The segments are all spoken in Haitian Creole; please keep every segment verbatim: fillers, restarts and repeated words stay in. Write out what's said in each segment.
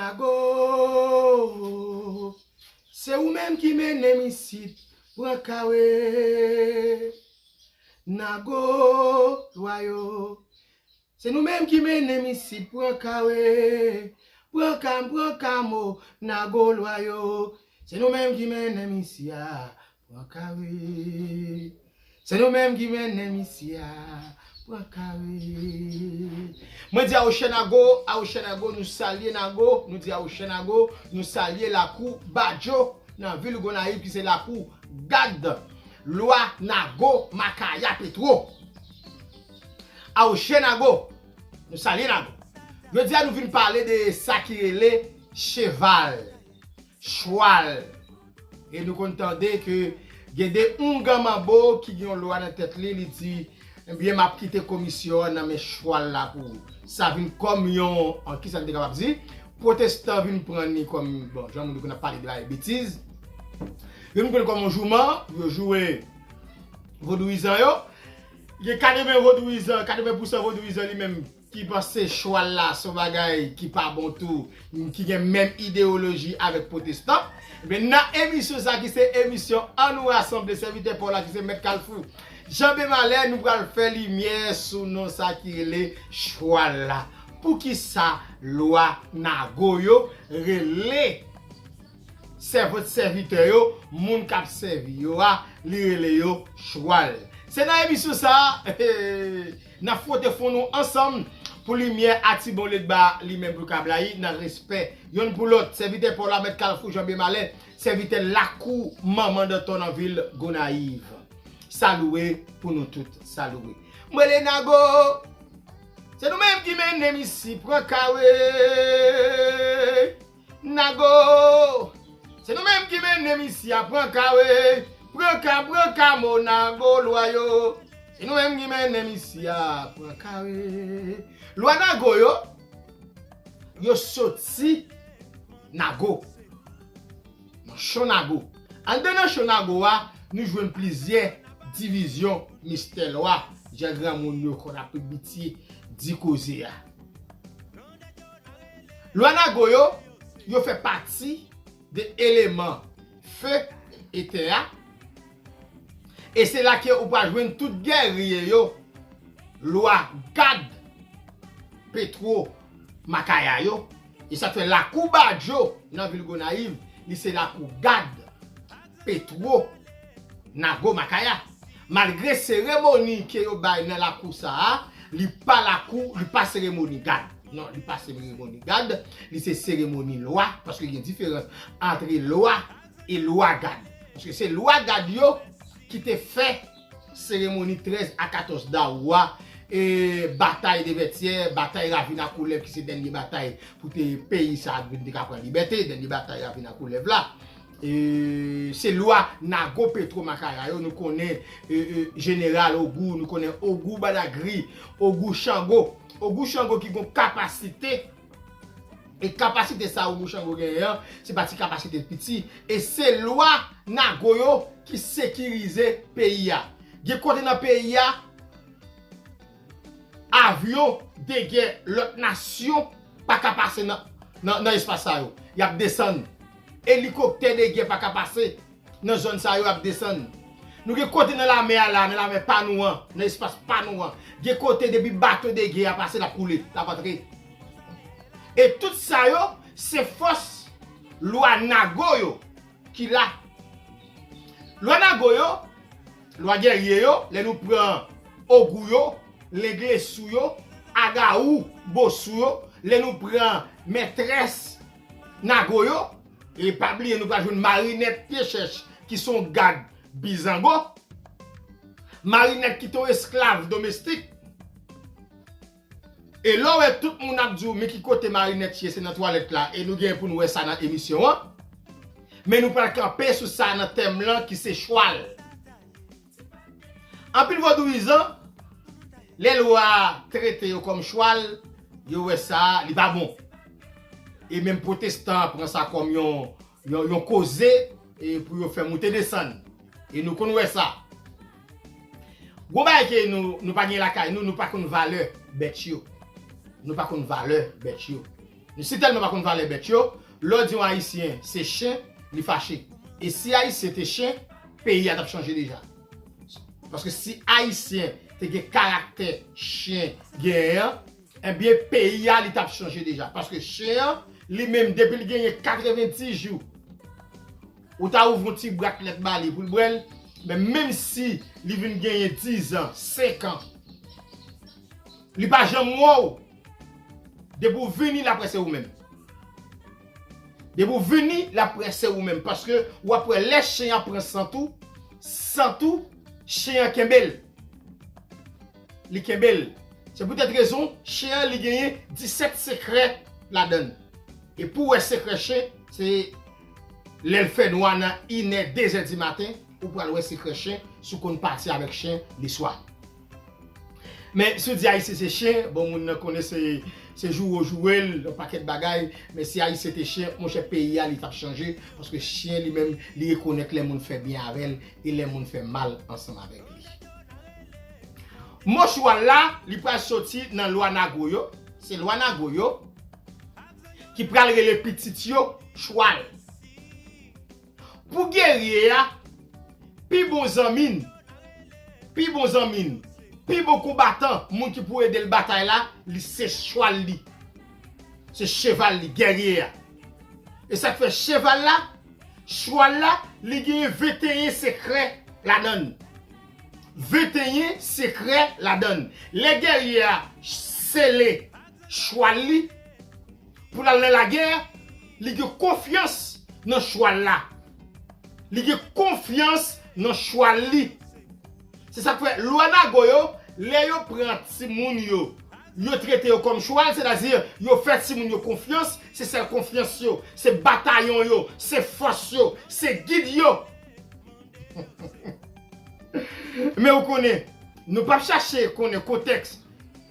Nago, se ou menm ki mennen m isit, pran kawe. Nago, lwa yo, se nou menm ki mennen m isit, pran kawe. Pran kam, pran kamo, Nago, lwa yo, se nou menm ki mennen m isi a, pran kawe. Se nou menm ki mennen m isi a, pran kawe. Mwen di Awochè Nago, Awochè Nago, nou salye Nago, nou di Awochè Nago, nou salye lakou Badjo nan vil Gonayiv ki se lakou gad lwa Nago Makaya Petwo. Awochè Nago, nou salye Nago. Jodi a nou vin pale de sa ki rele cheval, chwal. E nou konn tande ke gen de oungan manbo ki gen yon lwa nan tèt li, li di, ebyen, m ap kite komisyon an nan men chwal la pou ou. Sa vin kòm yon, an, kisa n te kapab di? Pwotestan vin pran li kòm, bon, jan moun yo konn ap pale de bagay betiz. Yo vin pran li kòm yon jouman, yo joure vodouyizan yo. Gen katreven vodouyizan, katreven pousan vodouyizan li menm ki panse chwal la se yon bagay ki pa bon tou, ki gen menm ideyoloji avèk pwotestan. Ebyen, nan emisyon sa ki se emisyon An Nou Rasanble, sèvitè pa w la ki se Mèt Kalfou, Jan B Malè, nou pral fè limyè sou non sa ki rele chwal la. Poukisa lwa Nago yo rele sèvant sèvitè yo, moun k ap sèvi yo a, li rele yo chwal. Se nan emisyon sa a, n ap fwote fwon nou ansanm pou limyè a Tibon Legba, li menm pou ka blayi nan respè yonn pou lòt. Sèvitè pa w la, Mèt Kalfou, Jan B Malè, sèvitè lakou Manman Dantò nan vil Gonayiv. Salué pou nou tout, salué. M rele Nago, se nou menm ki mennen m isi, pran kawe. Nago, se nou menm ki mennen m isi a, pran kawe. Pran ka, pran kamo, Nago, lwa yo, se nou menm ki mennen m isi a, pran kawe. Lwa Nago yo, yo soti Nago. Nan Cho Nago. Anndan nan Cho Nago a, nou jwenn plizyè divizyon mistè lwa, jan granmoun yo konn ap abitye di koze a. Lwa Nago yo, yo fè pati de eleman fe e tè a. E se la ke ou pral jwenn tout gèrye yo, lwa gad Petwo Makaya yo. E sa k fè lakou Badjo nan vil Gonayiv, li se lakou gad Petwo Nago Makaya. Malgre seremoni ke yo bay nan lakou sa a, li pa lakou, li pa seremoni gad. Non, li pa seremoni gad, li se seremoni lwa, paske gen diferans antre lwa e lwa gad. Paske se lwa gad yo ki te fè seremoni trèz a katòz dawou a, e batay de Vètyè, batay Ravin a Koulèv ki se dènye batay pou te peyi sa a vin te ka pran libète, dènye batay Ravin a Koulèv la. E se lwa Nago Petwo Makaya yo, nou konnen, e, e, Jeneral Ogou, nou konnen Ogou Badagri, Ogou Chango. Ogou Chango ki gon kapasite, e kapasite sa Ogou Chango genyen an, se pa ti kapasite piti. E se lwa Nago yo ki sekirize peyi a. Gen kote nan peyi a, avyon de gè lòt nasyon pa ka pase nan, nan, nan espas sa yo. Y ap desann. Elikoptè de gè pa ka pase nan zòn sa yo, y ap desann. Nou gen kote nan lamè a la, nan lamè pa nou an, nan espas pa nou an. Gen kote depi bato de gè a pase, l ap koule, l ap antre. E tout sa yo, se fòs lwa Nago yo ki la. Lwa Nago yo, lwa gèrye yo, lè nou pran Ogou yo, Lenglesou yo, Agawou, Bosou yo, lè nou pran mètrès Nago yo, e pa bliye nou pral jwenn Marinèt Pye Chèch ki se yon gad bizango. Marinèt ki te yon esklav domestik. E lè w wè tout moun ap di w, men ki kote Marinèt ye, se nan twalèt la, e nou gen pou n wè sa nan emisyon an. Men nou pral kanpe sou sa nan tèm lan ki se chwal. Anpil vodouyizan, lè lwa trete yo kòm chwal, yo wè sa, li pa bon. E menm pwotestan pran sa kòm yon, yon, yon koze, e pou yo fè moute desann. E nou konn wè sa. Gon bagay ke nou, nou pa gen lakay nou, nou pa konn valè bèt yo. Nou pa konn valè bèt yo. Nou sitèlman pa konn valè bèt yo, lè w di yon Ayisyen se chen, li fache. E si Ayisyen te chen, peyi a t ap chanje deja. Paske si Ayisyen te gen karaktè chen genyen an, ebyen, peyi a li t ap chanje deja. Paske chen an, li menm, depi l genyen katrevendiz jou, ou ta ouvri yon ti bwat lèt ba li pou l bwè l, men menm si li vin genyen diz an, senk an, li pa janm wè w. Depi w vini, l ap wè se ou menm. Depi w vini, l ap wè se ou menm. Paske w ap wè lè chen an pran sant ou, sant ou, chen an kenbe l. Li kenbe l. Se poutèt rezon, chen an li genyen disèt sekrè ladan l. E pou w wè sekrè chen, se lè l fè nwa nan inè, dezè di maten, ou pral wè sekrè chen, si w konn pati avèk chen leswa. Men si w di Ayisyen se chen, bon, moun nan konnen se, se joure w joure l, yon pakèt bagay. Men si Ayisyen te chen, monchè, peyi a li t ap chanje, paske chen li menm, li rekonèt lè moun fè byen avè l e lè moun fè mal ansanm avèk li. Mo chwal la, li pral soti nan lwa Nago yo. Se lwa Nago yo ki pral rele pitit yo chwal. Pou gerye a, pi bon zanmi n, pi bon zanmi n, pi bon konbatan, moun ki pou ede l batay la, li se chwal li. Se cheval li, gerye a. E sa k fè cheval la, chwal la, li genyen venteyen sekrè ladan l. Venteyen sekrè ladan l. Lè gerye a sele chwal li pou l al nan lagè, li gen konfyans nan chwal la. Li gen konfyans nan chwal li. Se sa k fè lwa Nago yo, lè yo pran timoun yo, yo trete yo kòm chwal, sètadi yo fè timoun yo konfyans, se sèl konfyans yo, se batayon yo, se fòs yo, se gid yo. Men ou konnen, nou p ap chache konnen kontèks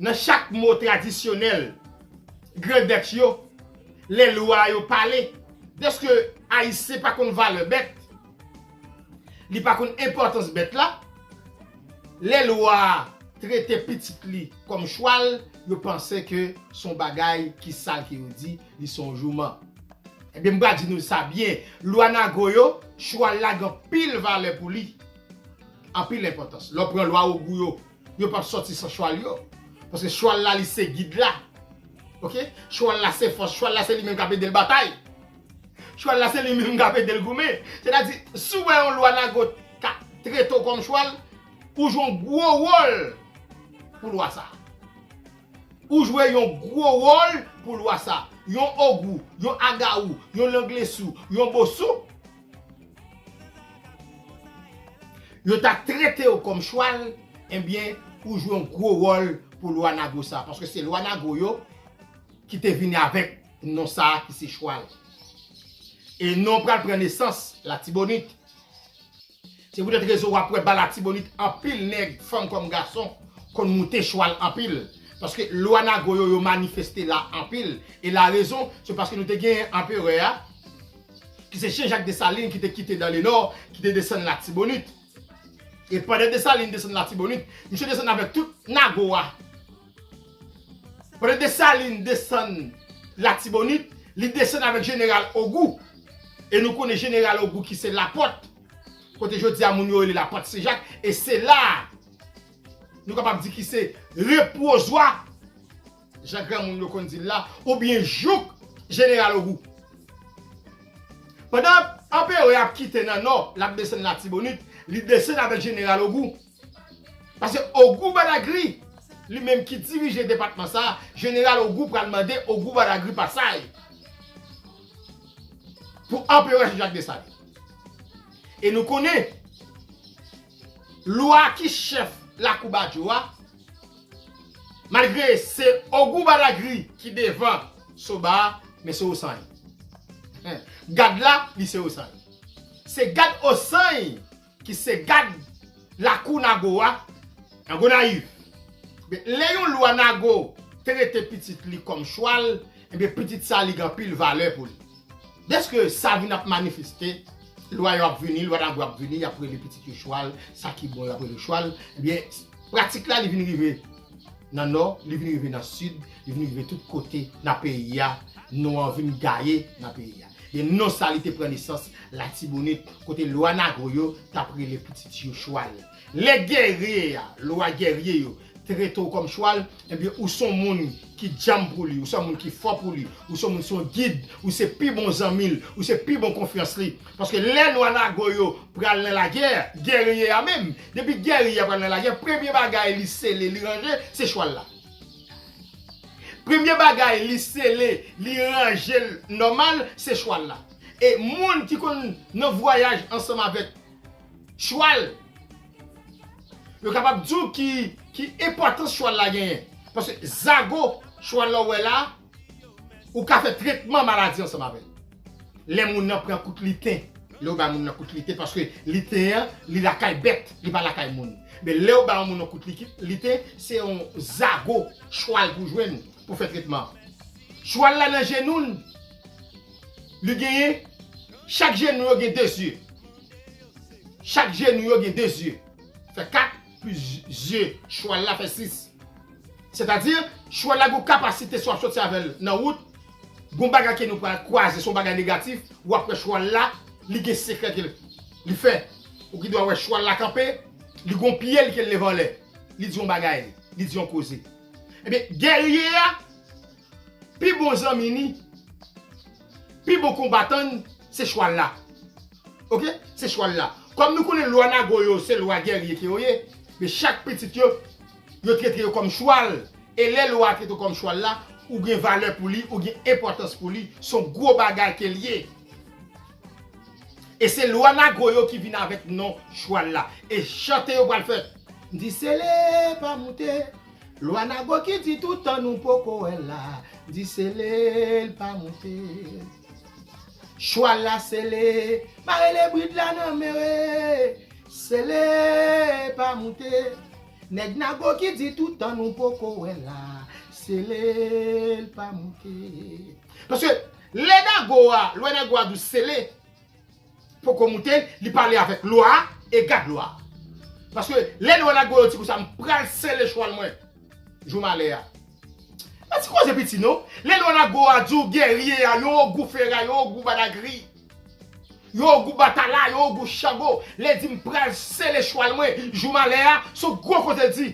nan chak mo tradisyonèl grandèt yo, lè lwa yo pale. Dèske Ayisyen pa konn valè bèt, li pa konn enpòtans bèt la, lè lwa a trete pitit li kòm chwal, yo panse ke se yon bagay ki sal ke yo di, li se yon jouman. Ebyen, m pral di nou sa byen. Lwa Nago yo, chwal la gen anpil valè pou li. Anpil enpòtans. Lè w pran lwa Ogou yo, yo p ap sòti san chwal yo. Paske chwal la, li se gid la. Oke? Chwal la se fòs. Chwal la se li menm k ap ede l batay. Chwal la se li menm k ap ede l goumen. Sètadi, si w wè yon lwa Nago ka trete w kòm chwal, ou jwe yon gwo wòl pou lwa sa. Ou jwe yon gwo wòl pou lwa sa. Yon Ogou, yon Agawou, yon Langlesou, yon Bosou, yo ta trete w kòm chwal, ebyen, ou jwe yon gwo wòl pou lwa Nago sa. Paske se lwa Nago yo ki te vini avèk non sa a ki se chwal. E non pral pran nesans Latibonit. Se poutèt rezon w ap wè ba Latibonit anpil nèg, fanm kòm gason, konn moute chwal anpil. Paske lwa Nago yo, yo manifeste la anpil. E larezon, se paske nou te gen anperè a, ki se Jean Jacques Dessalines, ki te kite dan le nò, ki te desann Latibonit. E pandan Desalin desann Latibonit, misye desann avèk tout Nago a. Pandan Desalin desann Latibonit, li desann avèk jeneral Ogou. E nou konnen jeneral Ogou ki se Lapòt. Kote jodi a moun yo rele Lapòt Sen Jak. E se la a, nou kapab di ki se repozwa, jan granmoun yo konn di l la, oubyen jouk jeneral Ogou. Pandan anperè a ap kite nan nò, l ap desann Latibonit, li desann avèk jeneral Ogou. Paske Ogou Badagri, li menm ki dirije depatman sa a, jeneral Ogou pral mande Ogou Badagri pasaj pou anperè Jean Jacques Dessalines. E nou konnen, lwa ki chèf Lakou Badjo a, malgre se Ogou Badagri ki devan Soba a, men se Osanj. Gad la, li se Osanj. Se gad Osanj ki se gad Lakou Nago a, an Gonayiv. Men lè yon lwa Nago trete pitit li kòm chwal, ebyen pitit sa li gen anpil valè pou li. Dèske sa vin ap manifeste, lwa yo ap vini, lwa Nago ap vini, y ap rele pitit yo chwal, sa ki bon yo ap rele chwal, ebyen pratik la li vin rive nan nò, li vin rive nan sid, li vin rive tout kote nan peyi a, non an vin gaye nan peyi a. E non sa li te pran nesans Latibonit, kote lwa Nago yo t ap rele pitit yo chwal. Lè gèrye a, lwa gèrye yo, trete w kòm chwal, ebyen, ou se yon moun ki djanm pou li, ou se yon moun ki fò pou li, ou se yon moun, se yon gid, ou se pi bon zanmi l, ou se pi bon konfyans li. Paske lè lwa Nago yo pral nan lagè, gèrye a menm, depi gèrye a pral nan lagè, premye bagay li sele, li ranje, se chwal la. Premye bagay li sele, li ranje l nòmal, se chwal la. E moun ki konn nan vwayaj ansanm avèk chwal, yo kapab di w ki, ki enpòtans chwal la genyen. Paske zago chwal la w wè la, ou ka fè tretman maladi ansanm avè l. Lè moun nan pran kout liten, lè w bay moun nan kout liten, paske liten an, li lakay bèt, li pa lakay moun. Men lè w bay yon moun yon kout liki-, liten, se yon zago chwal pou jwenn pou fè tretman an. Chwal la nan jenou l, li genyen, chak jenou yo gen de zye. Chak jenou yo gen de zye. Fè kat plis zye chwal la fè sis. Sètadi, chwal la gen kapasite si w ap soti avè l nan wout, gon bagay ke nou pral kwaze, se yon bagay negatif, w ap wè chwal la, li gen sekrè ke l, li fè. Ou gen dwa wè chwal la kanpe, li gon pye l ke l leve anlè. Li di yon bagay, li di yon koze. Ebyen, gèrye a, pi bon zanmi ni, pi bon konbatan n, se chwal la. Oke? Se chwal la. Kòm nou konnen lwa Nago yo, se lwa gèrye ke yo ye, men chak pitit yo, yo trete yo kòm chwal. E lè lwa a trete w kòm chwal la, ou gen valè pou li, ou gen enpòtans pou li, se yon gwo bagay ke l ye. E se lwa Nago yo ki vin avèk non chwal la. E chante yo pral fè. M di sele pa moute. Lwa Nago ki di toutan nou poko wè l la. M di sele l pa moute. Chwal la sele, mare lebrit la nan men we. Sele pa moute. Nèg Nago ki di toutan nou poko wè l la. Sele l pa moute. Paske lè Nago a, lwa Nago a di w sele, poko moute, li pale avèk lwa a, e gad lwa a. Paske lè lwa Nago yo di konsa, m pral sele chwal mwen. Jou malè a. Pa ti koze piti non. Lè lwa Nago a di w gèrye a, yon ogou feray, yon ogou badagri, yon ogou batala, yon ogou chango. Lè di m pral sele chwal mwen, jou malè a, se yon gwo koze l di.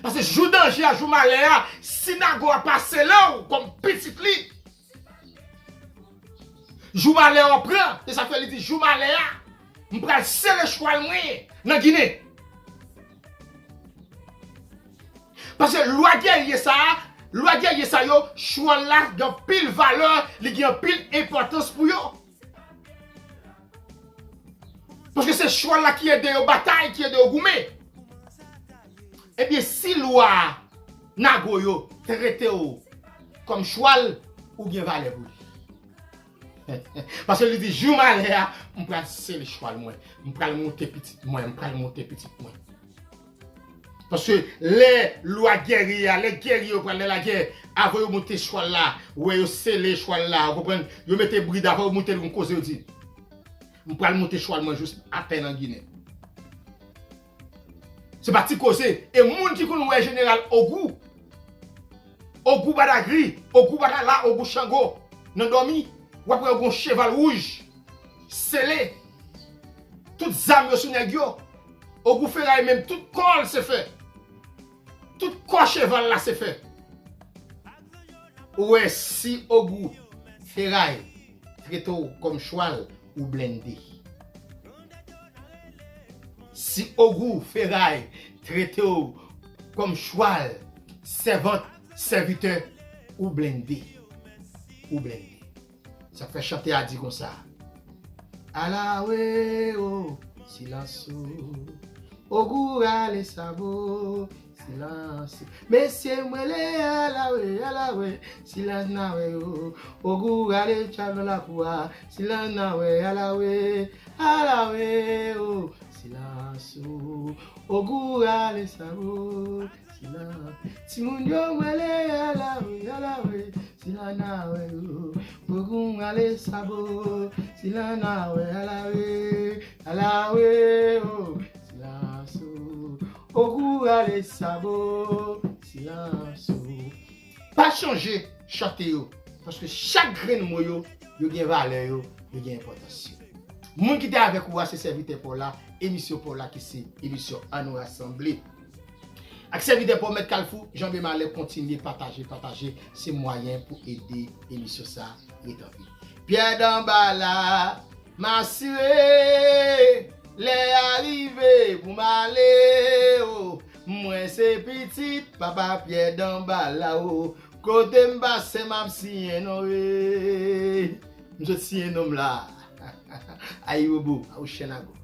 Paske jou danje a, jou malè a, si Nago a pa sele w kòm pitit li, jou malè a pran, e sa fè li di jou malè a, m pral sele chwal mwen nan Ginen. Paske lwa gèrye sa a, lwa gèrye sa yo, chwal la gen anpil valè, li gen anpil enpòtans pou yo. Paske se chwal la ki ede yo batay, ki ede yo goumen. Ebyen, si lwa Nago yo trete w kòm chwal, ou gen valè pou li. Paske li di, jou malè a, m pral sele chwal mwen, m pral moute pitit mwen, m pral moute pitit mwen. Paske lè lwa gèrye a, lè gèrye yo pral nan lagè, avan yo moute chwal la, ou wè yo sele chwal la, ou konprann? Yo mete brid avan yo moute l, gon koze yo di. M pral moute chwal mwen jous atè nan Ginen. Se pa ti koze. E moun ki konn wè jeneral Ogou, Ogou Badagri, Ogou Batala, Ogou Chango, nan dòmi, w ap wè yo gon cheval wouj, sele, tout zam yo sou nèg yo. Ogou Feray menm, tout kò l se fè. Tout kò cheval la se fè. Ou wè si Ogou Feray trete w kòm chwal, ou blende. Si Ogou Feray trete w kòm chwal, sèvant, sèvitè, ou blende. Ou blende. Sa k fè chante a di konsa. Alawe o, silans o. Ogou rale sabo, silans. Mesye m rele alawe, alawe, silans n a wè yo. Ogou rale chalon lakou a, silans n a wè, alawe, alawe o, silans o. Ogou rale sabo, silans. Timoun yo m rele alawe, alawe, silans n a wè yo. Ogou rale sabo, silans n a wè, alawe, alawe o, silans o. Ogou Kale sabo, silans ou. Pa chanje chante yo, paske chak grenn mo yo, yo gen valè yo, yo gen enpòtans yo. Moun ki te avèk ou a se sèvitè pa w la, emisyon pa w la ki se emisyon An Nou Rasanble. Ak sèvitè pa w Mèt Kalfou, Janbe Malè, kontinye pataje, pataje, se mwayen pou ede emisyon sa ret an vi. Pyè Danbala, m asire, lè a rive pou m ale, o, mwen se pitit papa Pyè Danbala, o, kote m pase m ap siyen non, e, m sot siyen non m la. Ayibobo, a ou chèn ago.